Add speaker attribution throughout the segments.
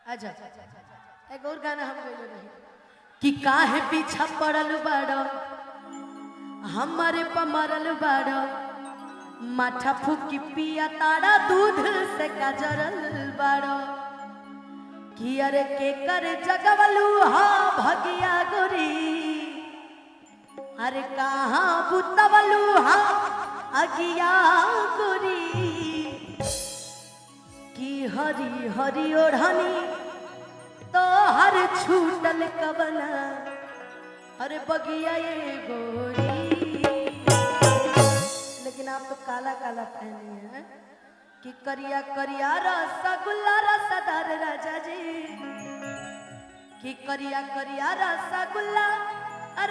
Speaker 1: अच्छा एक और गाना हम बोले रहे कि काहे पीछा पड़ल बाड़ो, हमारे पमरल बाड़ो, माथा फूकी पिया तारा दूध से कजरल बाड़ो, कि अरे के कर जगवलू हा भगिया गोरी, अरे कहाँ बुतवलू हा अगिया गोरी, कि हरी हरी ओढ़नी तो हर छूटल कवना, अरे बगिया ये गोरी। लेकिन आप तो काला काला पहनी हैं कि करिया करिया रसगुल्ला रसदार राजा जी, कि करिया करिया रसगुल्ला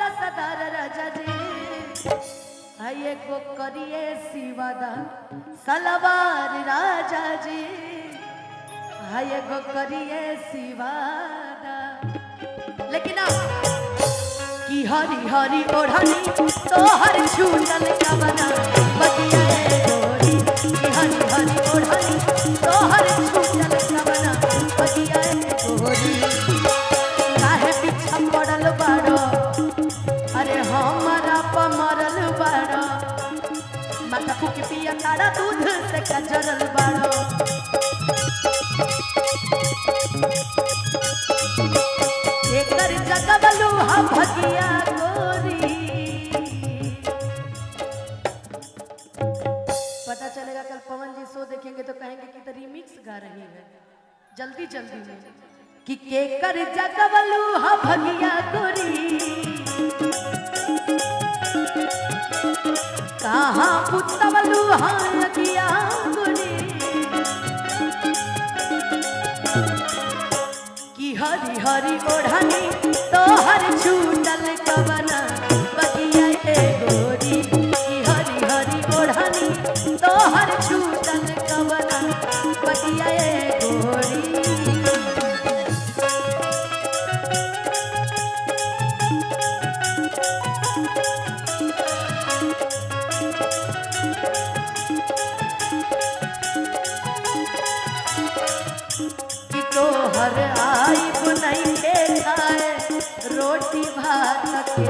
Speaker 1: रसदार राजा जी, आइए को करिए सिवादा सलवार राजा जी, आइए को करिए सिवादा। लेकिन आप कि हरी हरी ओढ़नी तो हर छूटल कवना बगिया ए गोरी, कि हरी हरी ओढ़नी तो हर छूटल कवना बगिया ए गोरी, काहे पीछा पड़ल बाड़ो, अरे हमारा पमरल बाड़ो, माथा फूकी पिया तारा दूध से कजरल बाड़ो, एकर जगवलू हा भगिया गोरी। पता चलेगा कल पवन जी शो देखेंगे तो कहेंगे कि तो रिमिक्स गा रही है जल्दी जल्दी में, कि केकर जगवलू हा भगिया गोरी, कहाँ पुतवलू हा लगिया गोरी, कि हरी हरी ओढ़नी तो हर छूटल कवना बगिया ए गोरी, कि हरी हरी ओढ़नी तो हर छूटल कवना बगिया ए गोरी। कि तोहर आई नहीं के खाए रोटी भात के,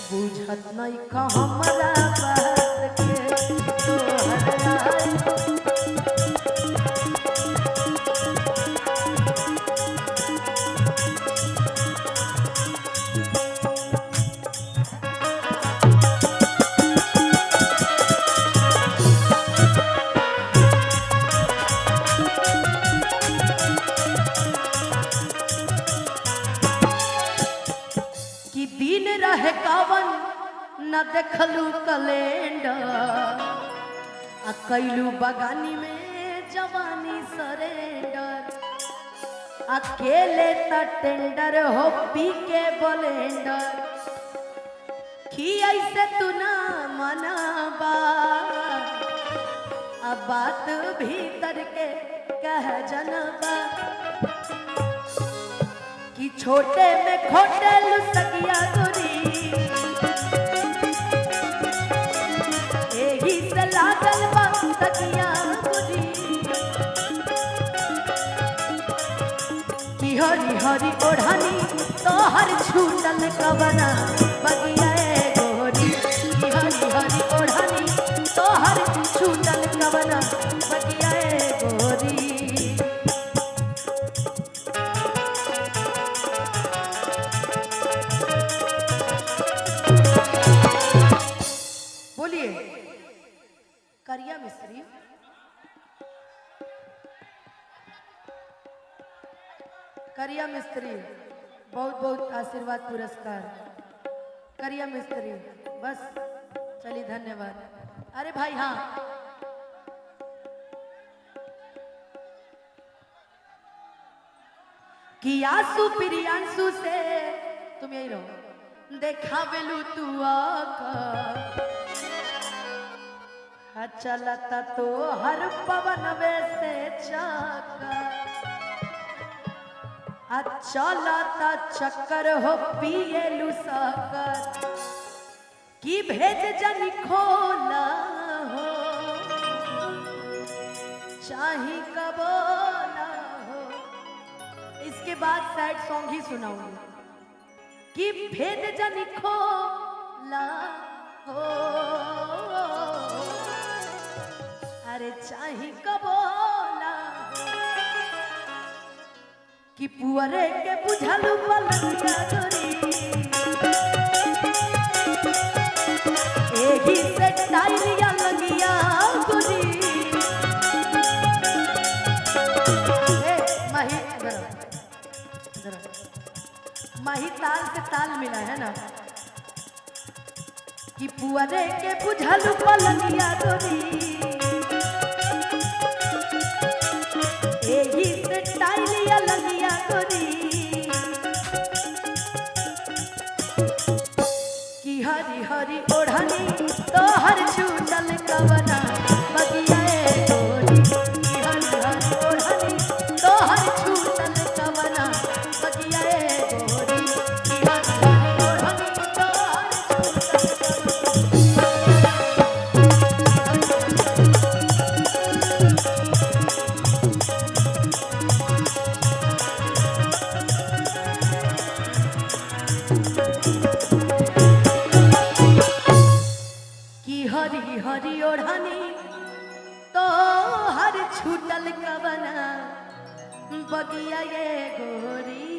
Speaker 1: बुझत नहीं हमरा बात के, तोहर आई कि दिन रहे कावन न देखलू कैलेंडर, आ कैलू बगानी में जवानी सरेंडर, अकेले त टेंडर हो पी के बलेंडर, कि ऐसे तू ना मनाबा, अब बात भीतर के कह जनबा, कि छोटे में खोटे लुसकिया गोरी, एही से लागल बा तकिया गोरी, कि हरी हरी ओढ़नी तोहर छूटल कवना बगिया ए गोरी, कि हरी हरी ओढ़नी तोहर छूटल कवना बगिया ए गोरी। बोलिए करिया मिस्त्री, करिया मिस्त्री बहुत बहुत आशीर्वाद पुरस्कार करिया मिस्त्री। बस चलिए धन्यवाद। अरे भाई हाँ, कि आंसू प्रियांशु से तुम यही रहो, देखा बेलू तू आका चलता तो हर पवन वैसे चाका, चलता चक्कर हो पिए लुसाकर, की भेद जन खोला हो चाही कबोला हो। इसके बाद सैड सॉन्ग ही सुनाऊंगी कि भेद जन खोला हो, अरे चाही कबोला कि पुअरे के बुझल पलंगिया गोरी, एही से टाइलिया लगिया गोरी। ए माही इधर आओ, इधर आओ। माही ताल से ताल मिला है ना कि पुअरे के बुझल पलंगिया गोरी, एही से टाइलिया लगिया गोरी। कि हरी हरी ओढ़नी तोहर छूटल कवना बगिया ए गोरी, कि हरी हरी ओढ़नी तोहर छूटल कवना बगिया ए गोरी, कि हरी हरी ओढ़नी तोहर छूटल कवना। कि हरी हरी ओढ़नी तो हर छूटल कवना बगिया ये गोरी।